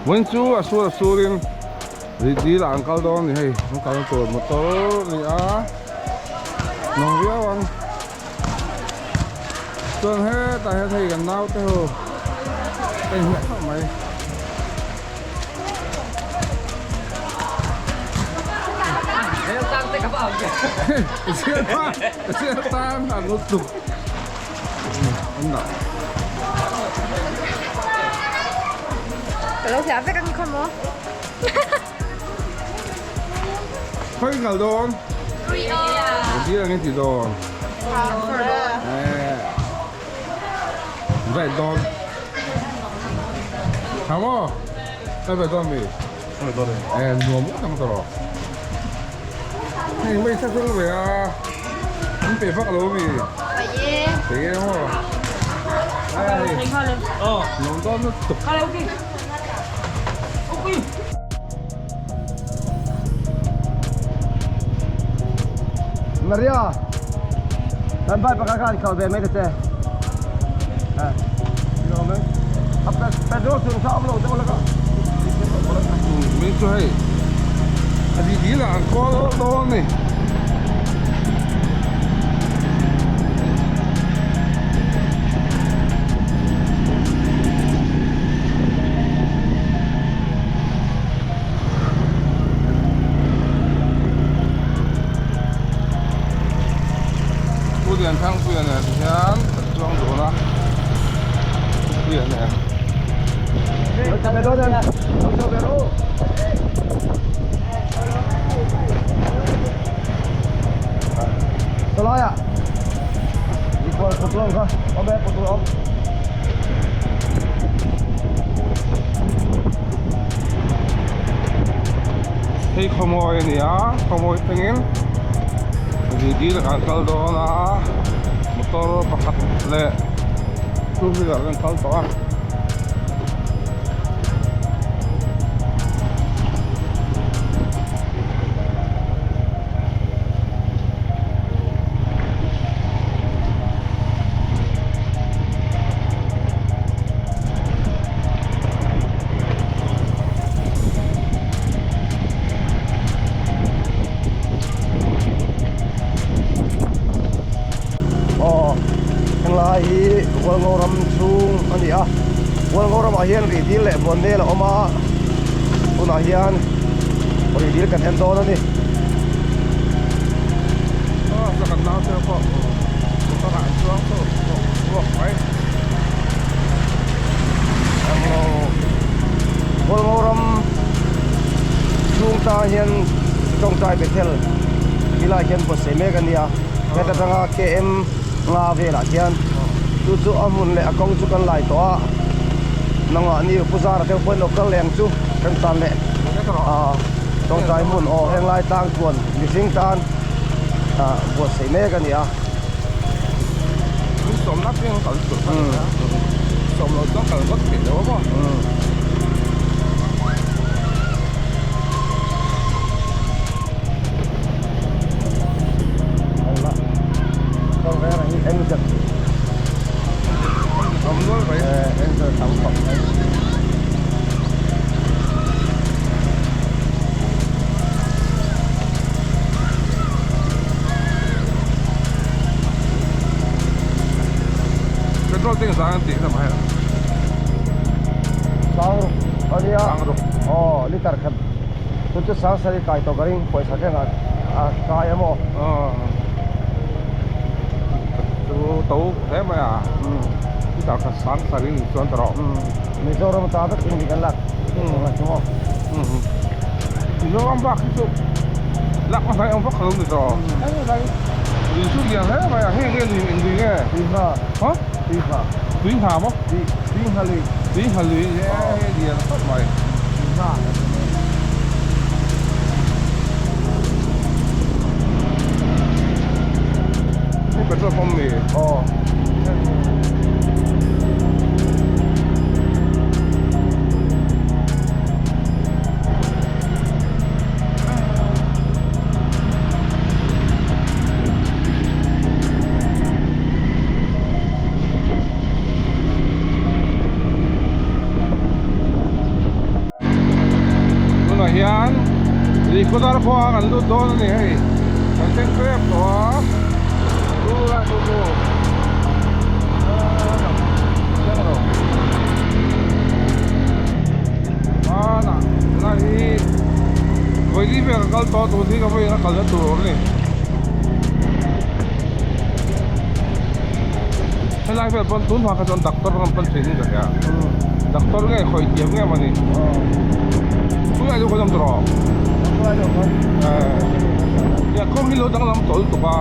Vawiin chu a sur a surin rih dil ah an kal dawn a ni hei an kalna tur motor a ni a nuam viau ang chuan hetah hian hei kan naute ho a inhmeh khawp mai. Ka lo hliah vek ang kha maw? Khawi kal dawn? Rui ang in ti dawn. Right dawn. Tha maw? Ka ve dawn mi? Eh nuam ngawt ang tawh. Hei mei sa hrung ve a. An pe vak lo mi? Pe e maw? Ai. Nuam dawn lutuk. Maria, kan bike pakhat khan khalh ve mai ta che. A petrol chung kha awm lo deuh laka. Min chu hei a di dil ah an call dawn a ni. Pu Lianthangpuia nen hian kan chuang dun a, Puia nen. Salai ah Ikual putru ang kha awm e putru awm. Hei khawmawi a ni a khawmawi thlengin dil ah kan kal dawn a motor pakhat leh two wheeler an kal tawh a. Aw henglai hi Hualngo ram chhung a ni a Hualngo ramah hian rihdil leh Buannel a awm a tunah hian rihdil kan en dawn a ni. Hualngo ram chhung tang hian tawngtai Bethel tilai hian buatsaih mek a nia heta tanga KM nga velah hian chu chu a hmun leh a kawng chu kan lai tawh a nangah ni Pu Zara te pawhin lo kal leh ang chu kan tan leh ah tawngtai hmun aw henglai tlang chuan mihring tan ah buatsaih mek a ni a. Petrol tank zang an tih na mai a. Sang ruk a nia. Sang ruk. Aw liter khat chu chu sang sarih kai tawh ka ring pawisa keng a kai a maw. Aw chu to hle mai a. Liter khat sang sarih ni chuan ta rawh. Mizoram ta vek in kan lak chu maw. Mizoram bak hi chu lak hmasa hi awm vak lo ni tawh. Lui chu lian hle mai a heng nge lui eng lui nge? Tui ngha. Huh? Tui ngha. Tui ngha maw? Tui tui ngha lui. Tui ngha lui e hei lian khawp mai. Tui ngha. Hei petrol pump mi? Aw. Rihkhawdar khua kan lut dawn a ni hei kan thleng hrep tawh a chu lai chu chu hmanah lai hi vawi vel ka kal tawh a tun hi ka vawiin a kalna tur awm a ni helai vel pawn tun hma kha chuan doctor kan pan thin in ka hria doctor nge khawih thiam nge mawni tunah chu kan awm tawh rawh kawng hi lo danglam tawh lutuk a.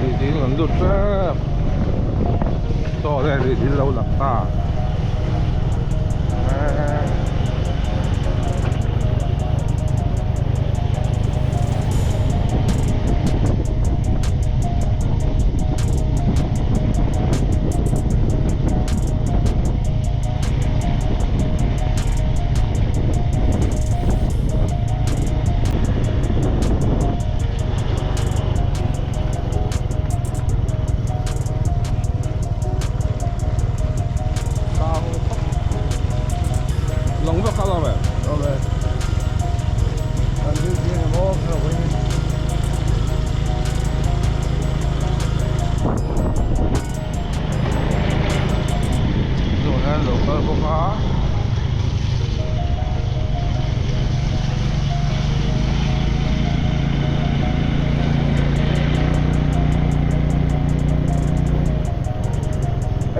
Rih dil kan lut hrep chaw te rih dil lo lang ta Lawng vek a lo ve. Zawh hian lo kal bawk a.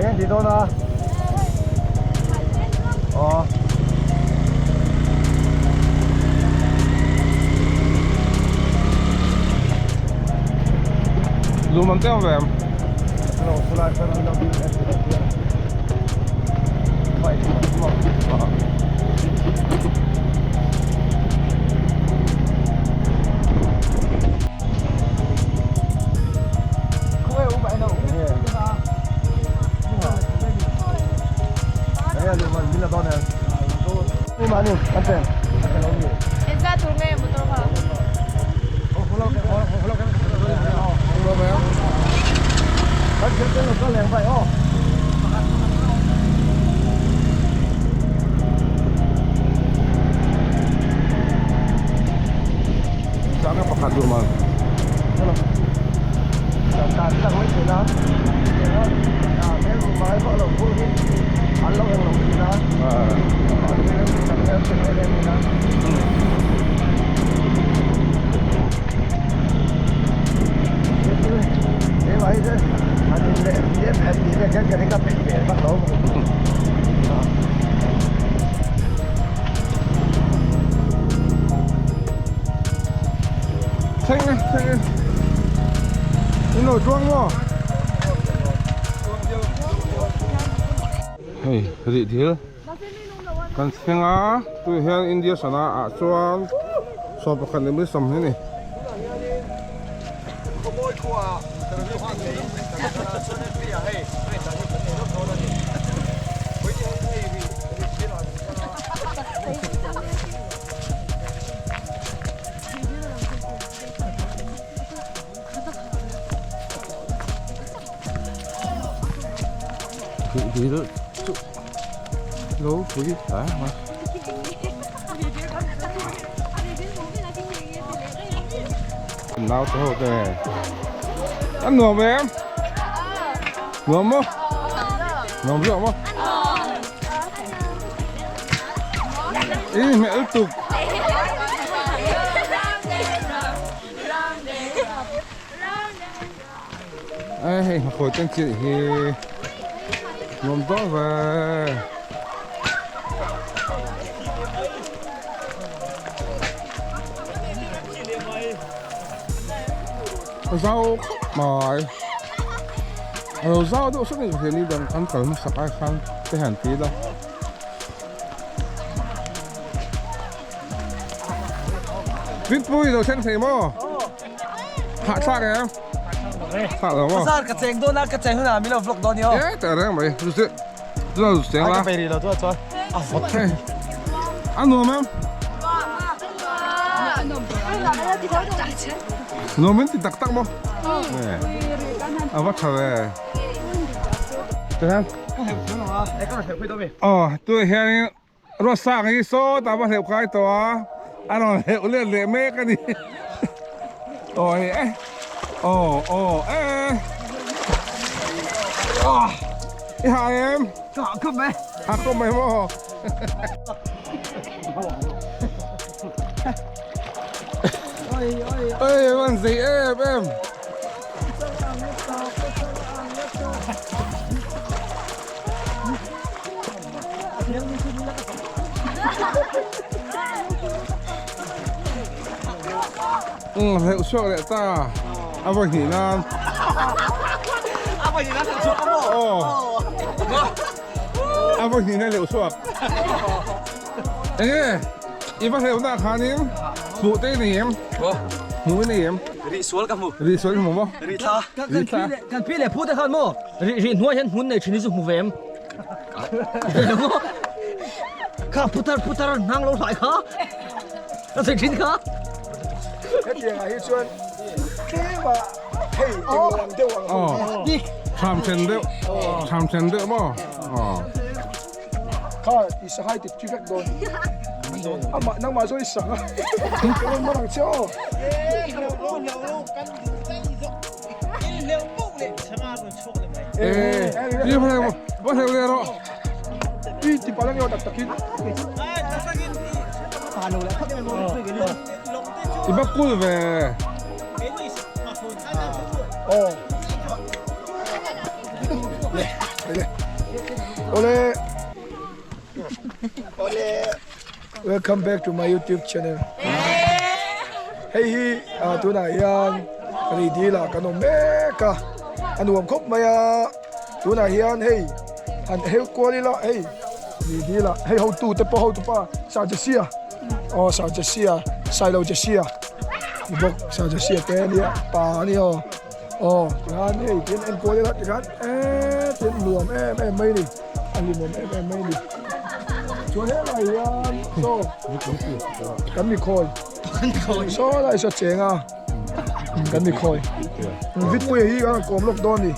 Eng ti dawn a? Aw. Lum an teuh ve em? Sanga pakhat duh man. Thleng e, thleng e. In lo chuang maw? Hei, rih dil. Kan thleng a, tui hian India sana ah chuan 11 leh 20 a ni. Rih dil chu lo pui hle mai. Nau te ho te an nuam em nuam maw nuam zawk maw i hmel tuk Ê hei hmakhawi ten chiah hi nuam dawn ve. A zau khawp mai a lo zau deuh sawt a ni hian dang kan kal hmasak ai khan te han ti ila. Rinpui lo thleng thei maw? Hahthlak em? Hahthlak lo maw? Bazar ka cheng dawn a, ka cheng hunah min lo vlog dawn nia. E teh reng mai, chu chu chu lo cheng la. Ka pe rih lo chu chuan. A vawt. A nuam em? Nuam in ti tak tak maw? A va tha ve. Chuan aw tunah hianin Ruatsang hi sawtah va hleuh kai tawh a, a rawn hleuh let leh mek a ni. Aw hei e aw aw e ah i ha em? Ka ha khawp mai. Ha khawp mai maw? Oi van zei em em. Umm hleuh chhuak leh ta a vawi hnih nan. A vawi hnih nan hleuh chhuak a maw? Aw. A vawi hnih nan hleuh chhuak. Enge i va hleuh na khanin hmuh te i nei em? Hmuh i nei em? Rih sual ka hmu. Rih sual i hmu maw? Rih thla. Rih thla. Kan pi leh pu te khan maw? Rih rih hnuai hian hmun nei thin hi chu hmu ve em? Kha putar putar hnang lo hlai kha. A sawi thin kha. Hetiang ah hi chuan tlem a hei eng lam deuh ang ho hi. Tham then deuh. Tham then deuh maw? Kha i sahai ti vek dawn. Amah nangmah zawi sang a. Ka rawn ang che aw. I va kul ve. Ole. Welcome back to my YouTube channel. Hei hi tunah hian Rih dil ah kan awm mek a, a nuam khawp mai a, tunah hian hei han heu kual ila hei Rih dil ah hei hotu te pawh hotu pa Sir Jesse-a aw Sir Jesse-a Sailo Jesse-a ni bawk Sir Jesse-a te ania pa a ni aw aw tikhan hei tin enkual ila tikhan eee tin nuam em em mai a ni. A hlimawm em em mai a ni. Chuan helai hian saw kan mikhawi saw lai saw cheng a kan mikhawi Vitpuia hi kan kawm lawk dawn a ni.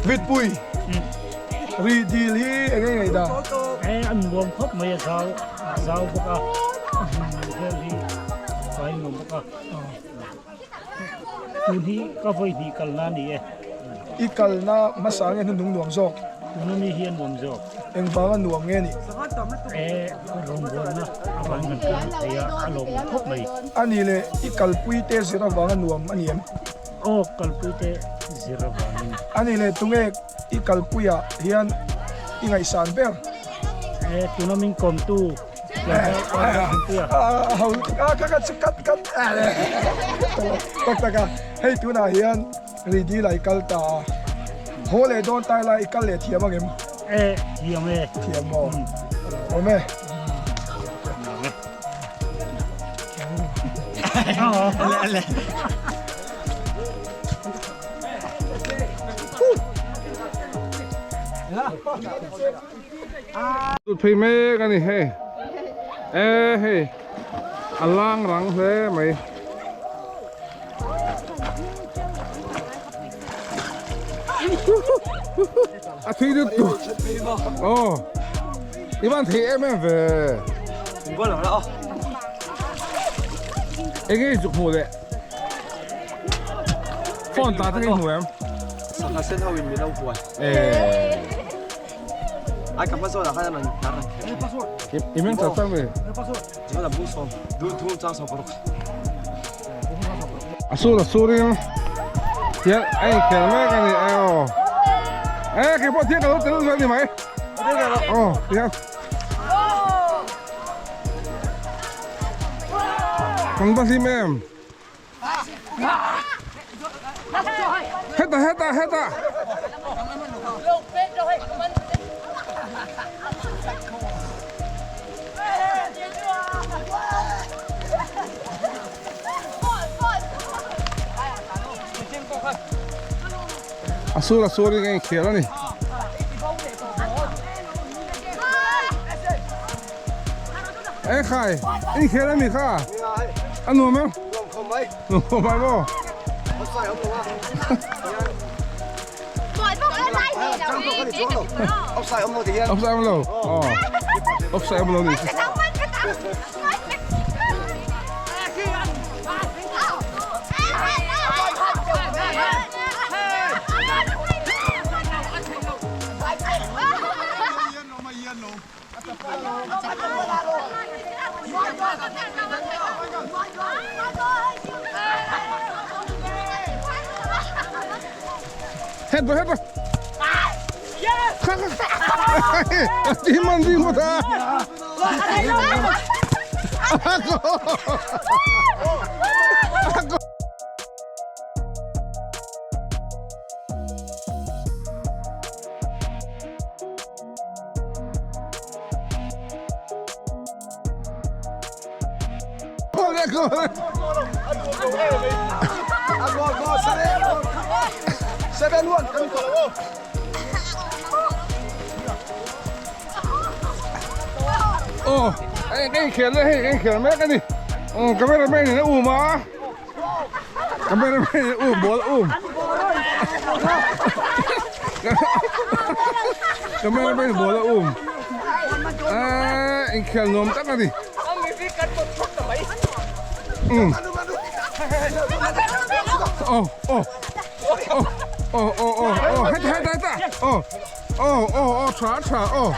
Vitpui rih dil hi eng nge ngaih dan? E an nuam khawp mai a zau zau bawk a hmun vel hi a nuam bawk a. Tun hi ka vawi hnih kalna a ni e. I kalna hmasa nge hnuhnung nuam zawk? Tuna mi hi a nuam zawk. Engvanga nuam nge ni? E, rawngbawlna avangin kan kal thei a, a lawmawm khawp mai. A nih leh i kalpuite zir avanga nuam a ni em? Aw, kalpuite zir avangin. A nih leh tunge i kalpuiah hian i ngaihsan ber? E, tuna min kawmtu. Tak tak a hei tunah hian rih dil ah i kal ta a haw leh dawn tai lai i kal leh thiam ang em? E thiam e. Thiam maw? Awm e. Tut phei mek a ni hei e hei a lang rang hle mai. A thui lut tu aw i van thei em em ve. Enge i zuk hmuh leh phone ta te ka i hmu em. Sangha sen ho in min lo huai. Ai ka hma zawn ah khan a rawn a rawn kher. I meng chak chak ve. Chuan a bung sawm dul thum chang sawm paruk. A sur a surin hian a inkhel mek a ni e aw. E kei pawh thiang ka lo tel ve a ni mai. Aw tihian. Kan va hlim em. Heta heta heta. A sur a sur in a inkhel a ni. Ê khai, inkhel a mi kha. A nuam em? Nuam khawp mai. Nuam khawp mai maw? Offside awm lo ti hian. Offside awm lo. Aw. Offside awm lo ni. Head ball, head ball. Ti man di mo ta. Ako. Ako. Aw hei ka inkhel na hei ka inkhel mek a ni cameraman in a um a cameraman in a um ball a um cameraman ball a um eee inkhel nuam tak a ni um aw aw aw aw aw aw aw heta heta heta aw aw aw aw tha tha aw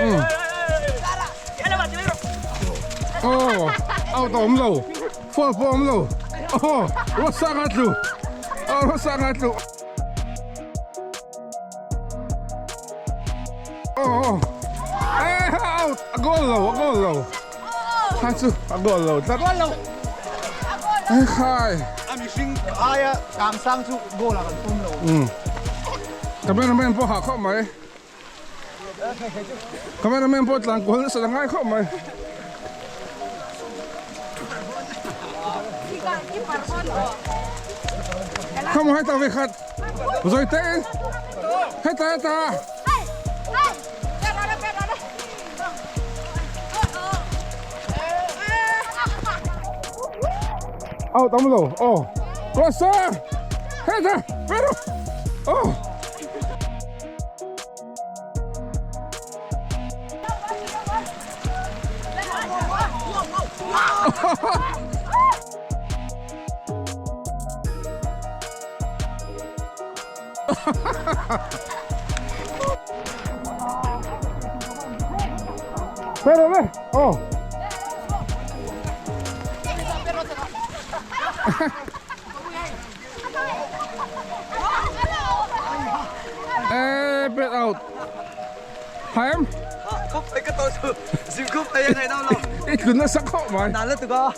um aw out a awm lo foul pawh a awm lo aw ruatsanga tlu aw ruatsanga tlu. A goal lo a goal lo kha chu a goal lo tlat goal lo khai a mihring aia kang sang chu goal ah kan pawm lo cameraman pawh hah khawp mai cameraman pawh tlan kual nasa la ngai khawp mai Come on, heta ve khat. Rồi tê. Heta heta. Out am lo. Oh. Rosa. Heta. Pero. Oh. Pero le, oh. Ê, bet out. Hai em. Khóc phải cái tôi dìm khóc phải ngày đâu rồi. Ít cứ nó sắc khóc mà. Nản lên từ co.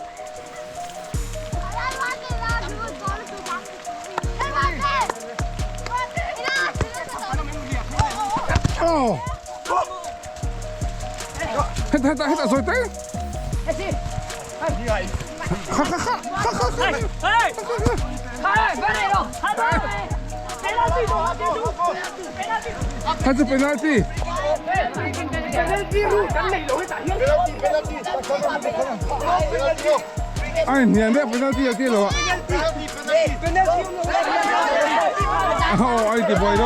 Oh. Hết hết hết rồi thế. Ha ha ha ha ha.他是 penalty。哎，你那 penalty 有啲咯。哦，哎，啲boy 咯。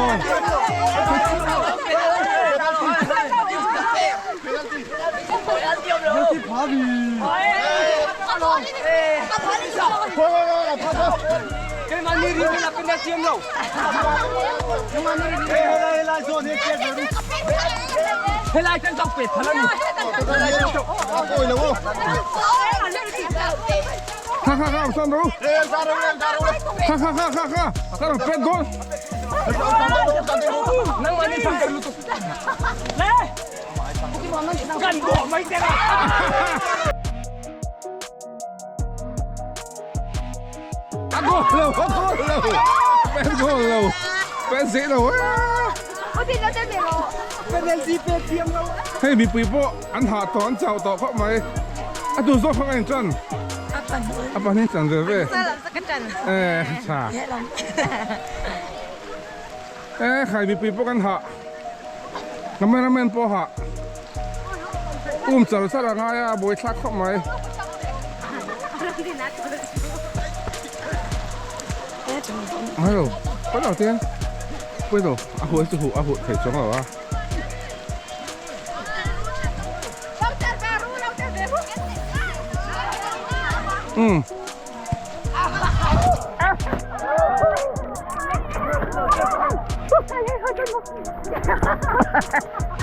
哈哈哈，上头。哈哈哈哈哈，他是变多。A goal lo, a goal lo. Pen goal lo. Pen dễ lo. Hei mipui pawh an hah tawh an chauh tawh khawp mai a tu zawk khawng a in tan a pahnih chan ve ve e tha e khai mipui pawh kan hah cameraman pawh hah um char char a ngai a buaithlak khawp mai. Ngai lo, pawi lo te, pawi lo, a huh hi chu huh a huh theih chuang lo a. Umm.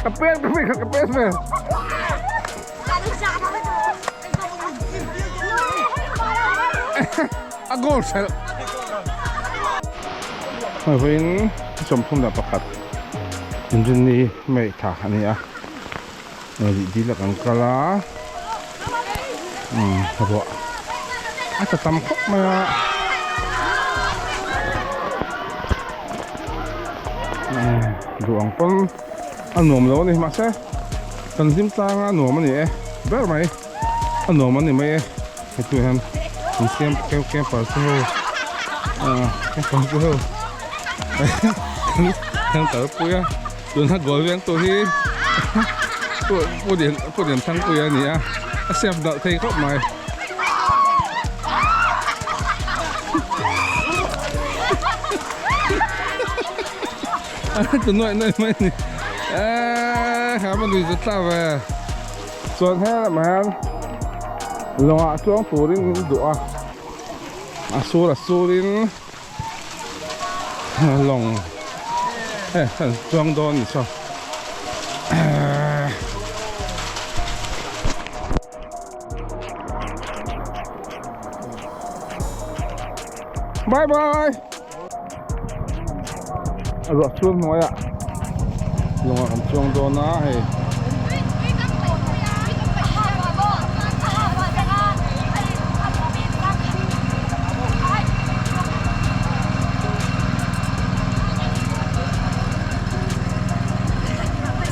Ka pen ka pen ka pen pen. A goal hrelh. Hei vawiin 31 Inrinni May thla a ni a. Rih dil a kan kal a. Ruah a tla tam khawp mai a. Duh ang pawn a nuam lo a ni mahse kan hlim tlang a nuam a ni e ber mai a nuam a ni mai e hetu hian an siam camper te ho camper te ho kan kalpui a tuna goal veng tur hi pu lian thangpui a ni a a siam dalh thei khawp mai. Tu nuai nuai mai ni eee kha ma nui zet tla ve chuan helamah hian lawngah chuang turin min duh a a sur a surin lawng hei an chuang dawn ni saw eee. Bye bye. A ruah chuan hnuaiah lawngah kan chuang dawn a hei.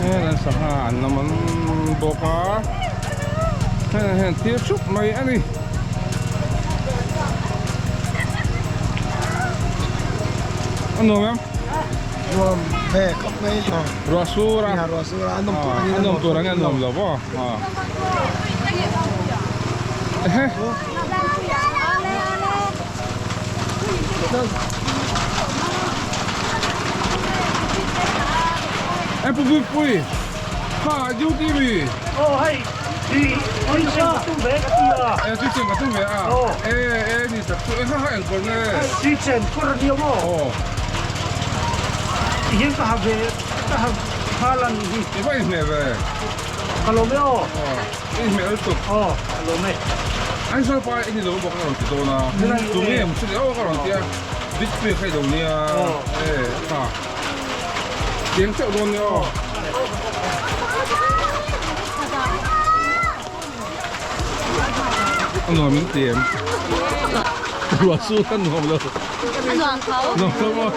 Heng an sangha an la man bawk a heng hian thil thup mai a ni. A nuam em? Nuam ve khawp mai. Ruah sur a. Ruah sur a, a nawm tur angin a nawm tur angin a nuam lo maw? Ehe. E pu pui pui. Kha duty mi. Oh hei tui tui chen ka tum ve ka ti a. E tui chen ka tum ve a. E e ni tak chu e ha ha eng kawr nge. Tui chen kawr a nia maw. Aw. Ti hian ka ha ve ka ha nghal a nih hi. I va inhmeh ve. Ka lawm e aw. Aw i inhmeh lutuk. Aw ka lawm e. Aizawl pa i ni lo bawk a rawn ti dawn a. Tu nge maw chu ni aw ka rawn ti a. Big pui kha i lo nia. E kha. Tiang chauh dawn nia aw. A nuam in ti em? Ruah su a nuam lo. A nuam tho. Nuam tho maw?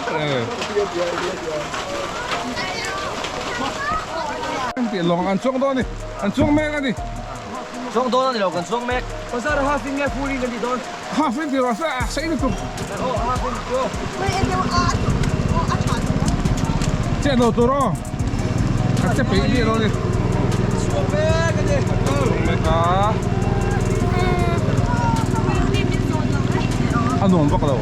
Tih lawng an chuang dawn a ni. An chuang mek a ni. Chuang dawn a ni lo, kan chuang mek. Bazar half in nge full in kan tih dawn? Half in tih rawh se a sei lutuk. Aw half in chu. Chet lo tur aw. A che peih miah lo a ni. Chuang mek a ni. Chuang mek a. A nuam vak lo.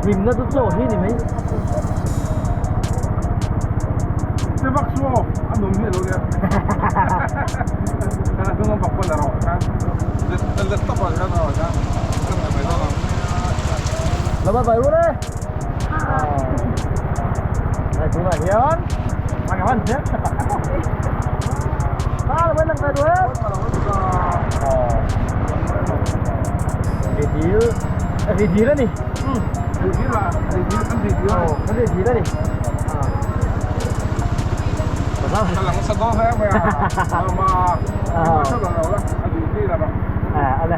Hlimna chu chaw hi ni mai. Che vak chu aw a nuam miah lo nia a hnung lam bak pawn a rawh khan let let tawp ah khan a rawh khan ka hmu mai dawn ang. La bye bye run e. Hei tunah hian a ka hman zel tha tak. Ta la mai lang ta duh e. Ri dil ri dil a ni. Ri dil a ri dil kan ri dil a ni. Kan ri dil a ni. Ka lang sa dawn hle mai a. Ama. Ka lo lo la a ri dil a bang. A le.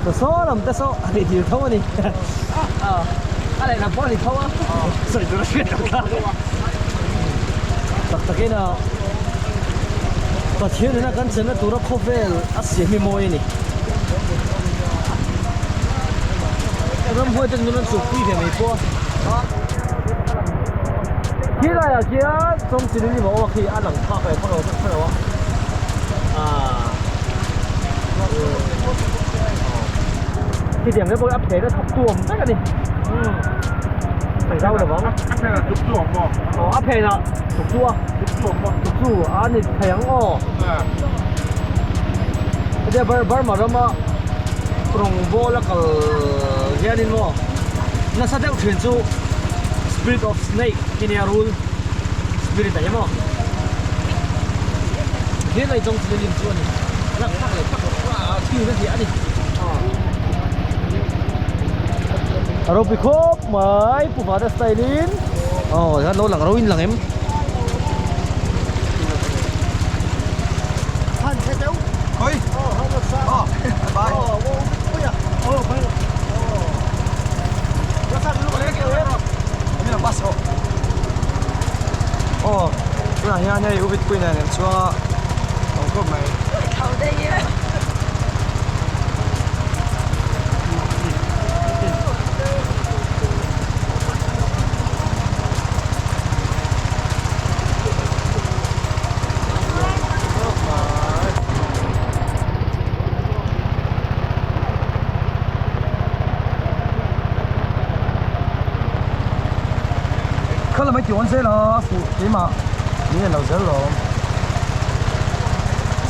Saw saw lam te saw a nih dil tho a ni. A lehlam pawh a ni tho a. Sawi tur a hriat loh thlak e. Tak takin a Pathian ina kan chenna tura khawvel a siam hi mawi a ni. Ramhuai ten min rawn chukpui ve mai pawh a. Khi laiah khian Chawngchilin i maw khi a lang phak ve phak lo vek phak lo a. Aaa. Khitiang te pawh hi a phen a thawk tu awm vek a ni. Umm. Zau lo vang. A phen ah tuk tu awm maw? Aw a phen ah tuk tu a. Tuk tu awm maw? Tuk tu a ni thei ang aw. Hetia Burma rama rawngbawl a kal hianin maw nasa deuh thin chu spirit of snake hi nia rul spirit a hi maw he lei zawng chu lim chu a ni lak phak leh phak loh a thil na hliah a ni a ropui khawp mai pu vana style in aw tikhan lo lang ro in lang em. Aw tunah hian hei u bitcoin nen an chuang a awm khawp mai. Kha lamah i ti awn zel a fuh keimah min en lo zel lawm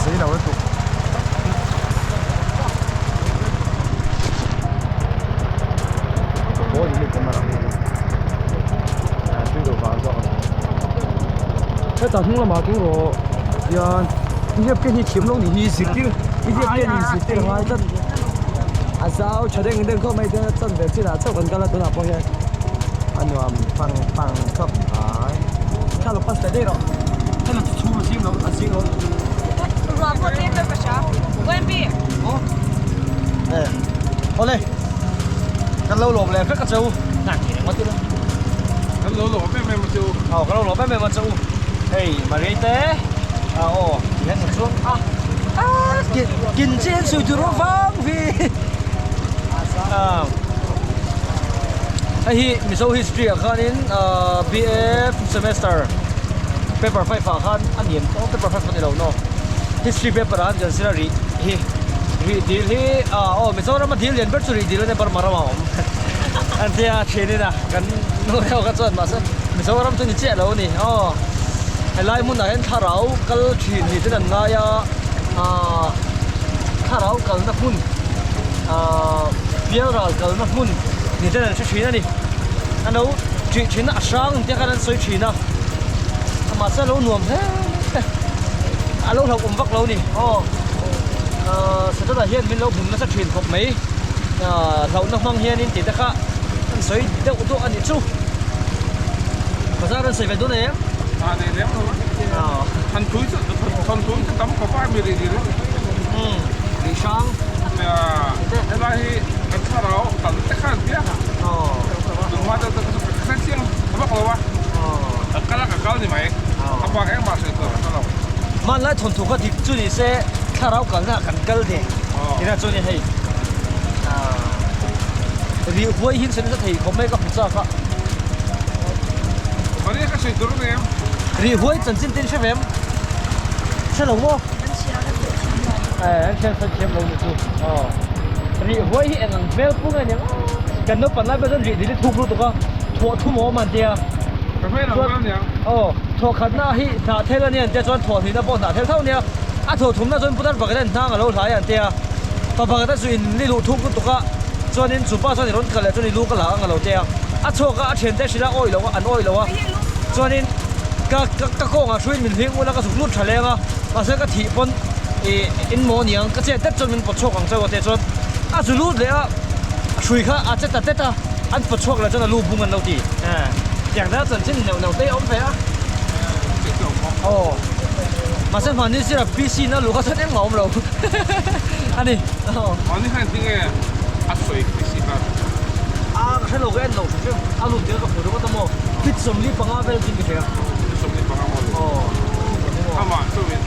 zei lo lutuk. Hetah hnung lamah tung rawh hian i ken hi thiam lo nih hi zirtir i ken hi zirtir a ngai tlat a zau tha deng deng khawp mai te chan ve chinah chauh kan kal a tunah pawh hian a nuam pang pang khawp mai thla lo pass leh daih rawh hei lo chu chhung a zing lo a zing lo Ruah pawh tlem deuh ka hria OMB Eh awle kan lo lawm leh vek a cheu hna ti reng ila kan lo lawm em em a cheu aw kan lo lawm em em a cheu hei Maria te a aw ti hian kan chuang a a kin chen sui tur awm vang vi a hei hi Mizo history ah khanin BA fifth semester paper 5 ah khan a niam paper 5 a ni lo no history paper ah khan kan zir a rih hi. Rih dil hi ah aw Mizoram a dil lian ber chu rih dil a nia Burma ramah a awm an tia thian in a kan nu deuh kha chuan mahse Mizoram chu ni chiah lo a ni aw helai hmunah hian thlarau kal thin ni ten an ngai a ah thlarau kalna hmun ah pialral kalna hmun ni ten an hre thin a ni an lo tih thin a a hrang ang te khan an sawi thin a mahse a lo nuam hle a lo hlauhawm vak lo a ni aw. Ahh Satana hian min lo bum nasa thin khawp mai ahh hlauhna hmang hianin tih te kha an sawi deuh duah a nih chu bazar an sawi ve dawn em? Ah nei lem lo a than thui chu than thui chu tam khawp a mi rih rih umm rih hrang nia helai hi kan thlarau tam te khan piak a tunhma deuh te kha chu ka hre chiang vak lo a ka kal a ka kal ni mai a bak engmah sawi tur ka hre lo. Hmanlai thawnthu kha dik chu ni se thlarau kalna ah kan kal deng tina chuan in hei rih huai hin sawi nasa thei khawp mai ka hmu chak a. Maria ka sawi tur em? Rih huai chanchin te in hre ve em? Hre lo maw? An hria ka sawi thiam lo. Eh an hria sawi thiam lo ni chu. Aw rih huai hi eng ang hmel pung a nia kan naupang lai pawh chuan rih dil hi thuk lutuk a thawh thum a awm an tia. Ka hmel ang vel aniang. Aw thawhkhatna hi hnah thel a nia an tia chuan thawh hnihna pawh hnah thel tho a nia. A thawh thumna chuan putar pakhat hian hnang a lo hlai a an tia. Pa pakhat a chu in ni luh thuk lutuk a, chuanin chu pa chuan i rawn kal leh chuan i lu ka la ang a lo tia. A chhuak a, a thiante hrilh a awih lo a, an awih lo a. Chuanin ka ka ka kawngah hruiin min hling ula ka zuk lut tha leng a, mahse ka thih pawn ih in maw niang ka chet det chuan min pawt chhuak ang chauh a tia chuan a zu lut leh a, hrui kha a che ta tet a, an pawt chhuak leh chuan a lu bung an lo ti. Tiang deuh chanchin neuh neuh te hi a awm ve a. Aw. Mahse hmanni sirah PC na luh kha chuan engmah a awm lo. Ani. Mahni khan engtin nge a sawi khi si kha. A ka hre lo ka en lo hrim hrim a lut tir ka hmu ringawt a maw feet 45 vel chin ka hria. Feet 45 maw lut. Aw. Amah chauhin.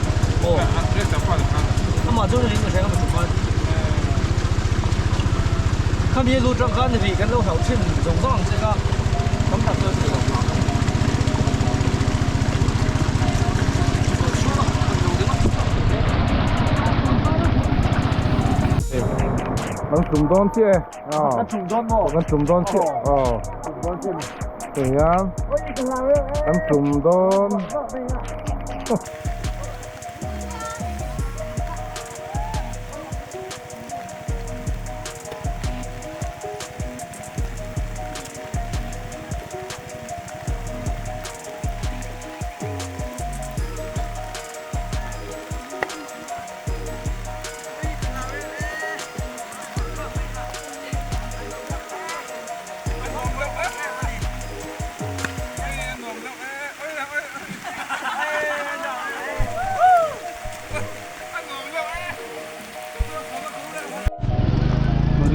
Aw. A chapa ni khan. Amah chu ring ka hria ka hmu khan. Khami a lut rang khan rih kan lo hlauh thin zawng zawng ang che kha tam tak chuan ni lo. Kan tum dawn chiah e. Kan tum dawn maw? Kan tum dawn chiah. Aw. Tihian kan tum dawn.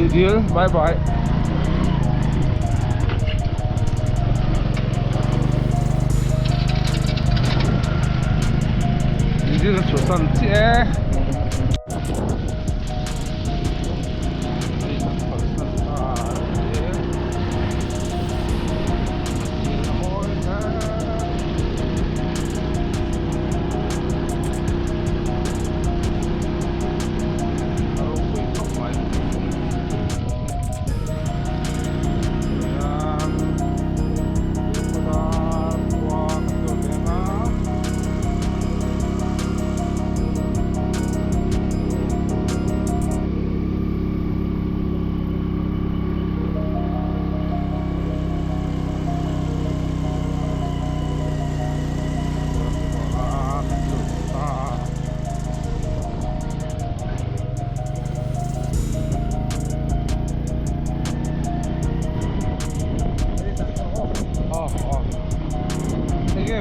Dil bye bye. Dil a chhuahsan chiah e. Hei kan chhuahsan ta e. Dil a mawi hle. A ropui khawp mai. Hian kawta khua kan deuh leng a.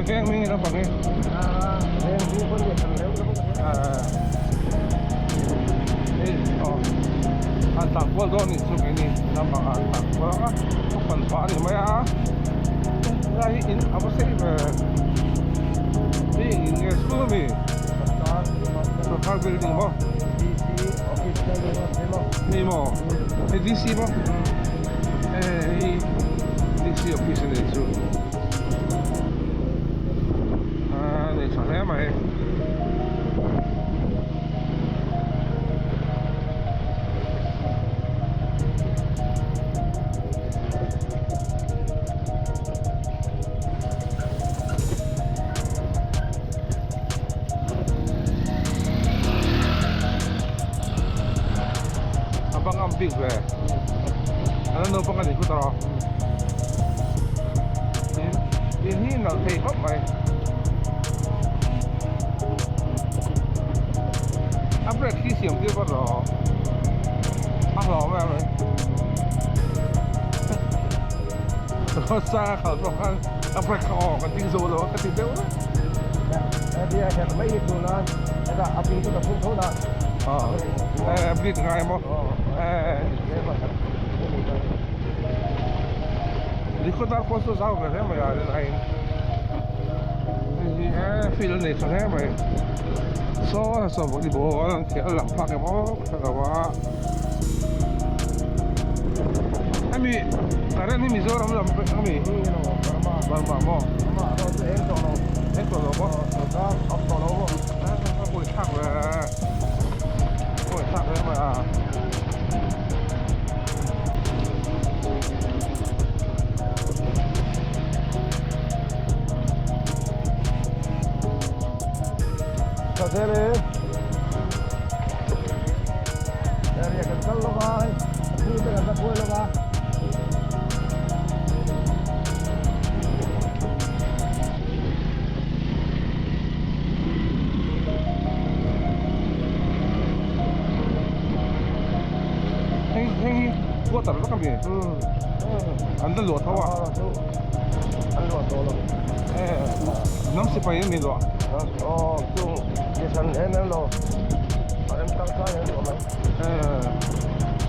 Veng hming ilo bang e Veng hming pawn leh kan reuh reuh hei aw an tah kual dawn anih chu keini lampang ah an tah kual ang a a pan pah a ni mai a helai hi in a va sei ve hei eng in nge school ami sarkar building maw hei maw hei D C maw hei D C office a nih chu a nei tha hle mai. A bang am bik ve a la naupang a ni khut a tin in hi nalh thei khawp mai a brake hi siam tir vat rawh a hlawm em mai road sang a khalh pawh khan a brake kha aw kan ding zo lo a ka ti deuh reuh. Aw bleed ngai maw Rikotar pawh chu zau ve hle mai a rin aiin hei hi e field a nei tha hle mai saw saw volleyball an khel lang phak em aw ka hre lo a hemi current hi Mizoram lam ami Burma maw eng tawh lo maw a buaithlak ve a buaithlak hle mai a. Hei hei hi water vek ami an la luah tho a an luah tawh lo hnam sipai ami luah aw chung mi hran em em lo a rem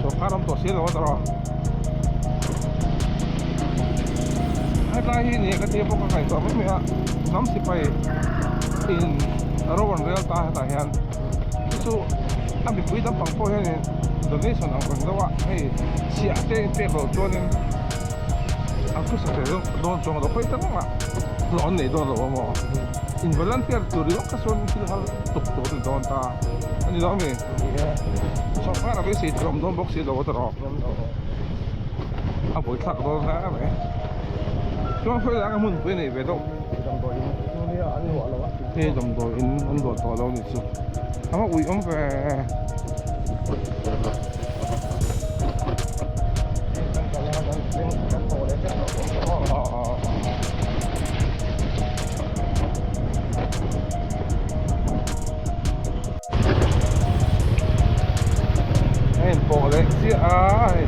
Sawrkar awm tawh si lo a tawrh a. Hetlai hi ni ka tia pawh ka ngaihtuah mai mai a, hnam sipai in ro an rel ta hetah hian chu chu a mipui lampang pawh hianin donation ang reng deuh a hei chhiah te in pek loh chuanin an khawsa thei dawn chuang lo khawi tak engmah hlawh an nei dawn lo a maw in volunteer tur ringawt kha chuan thil har tuk tur a ni dawn ta a ni lo ami sawrkar a beisei tur a awm dawn bawk si lo a tawrh a buaithlak dawn hle mai chuan khawi laiah hmunpui a neih ve deuh hei damdawiin an luah tawh lo a nih chu a va uih awm ve. Hei pawh leh chiah a hei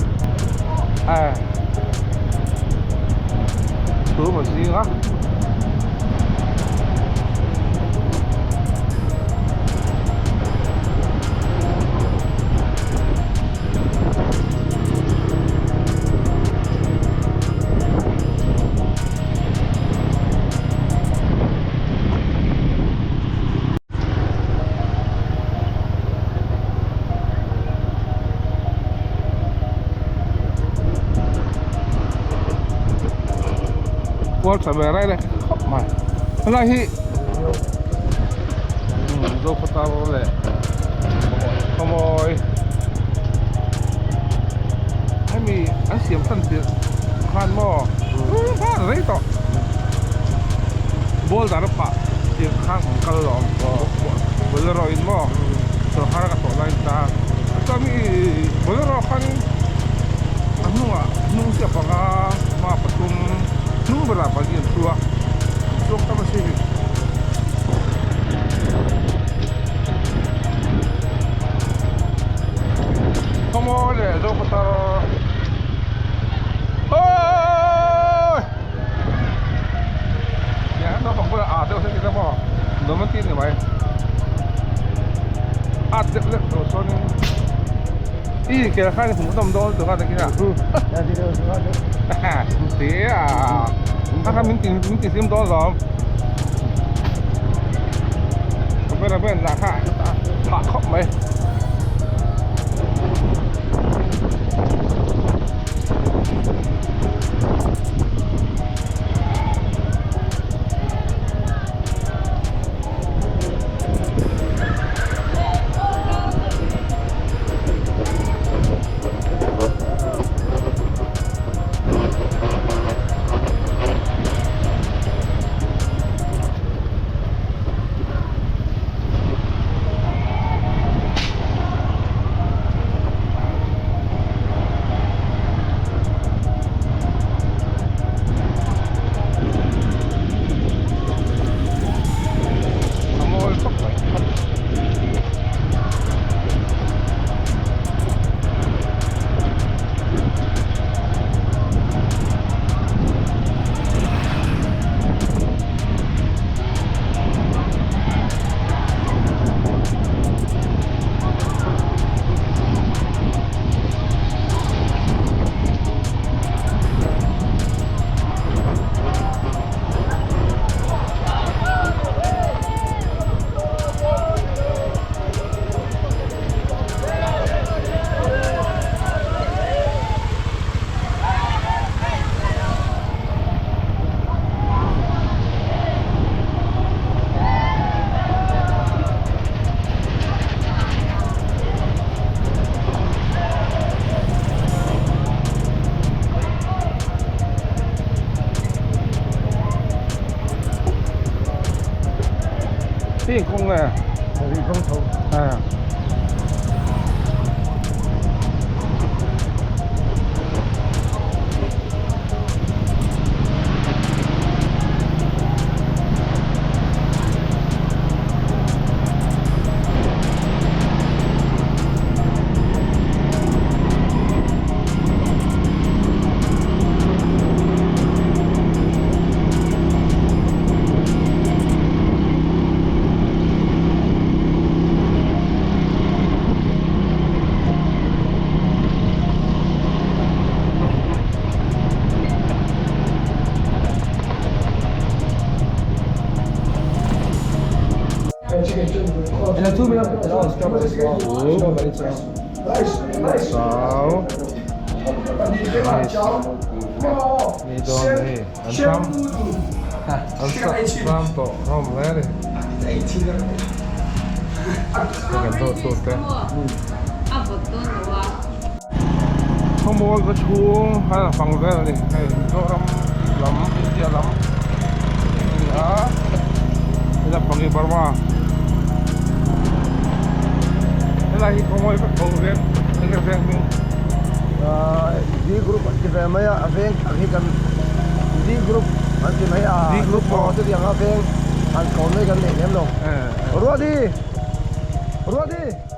a thu maw zing a. Kual tha ve rai leh khawp mai helai hi Zokhawtar leh Khawmawi hemi an siam tan tirh khan maw khan rei tawh boulder a pah tirh khan an kal lawm bolero in maw sawrkar ka tawh lai ta chuan mi bolero khan a hnungah hnung chiah panga hma pathum hnung berah pahnih an thu a an chuang tam a si. Khawmawi leh Zokhawthar Awii Tiang hian naupang bulah aa deuh hlek ila maw nuam an ti a ni mai at deuh lek tur chuanin i kel khan i hmuh nawm dawn lutuk a takin a ti a kha kha min ti min ti hlim dawn lawm cameraman lah kha phah khawp mai. A mawi khawp mai. Tin kawng nge? Rih kawng tho. À. Chau Nice Ni dawn ni an sam an sam tawh hlawm hle a ni kan dawt tute Khawmual ka chhung a fang vel a ni hei Mizoram lam India lam a ni a helai hi Burma helai hi khawmual vek tho veng enge veng hming D group an ti ve mai a a veng ang hi kan D group an ti mai a D group aw chutiang a veng han kawm mai kan nei lem lo Ruati Ruati.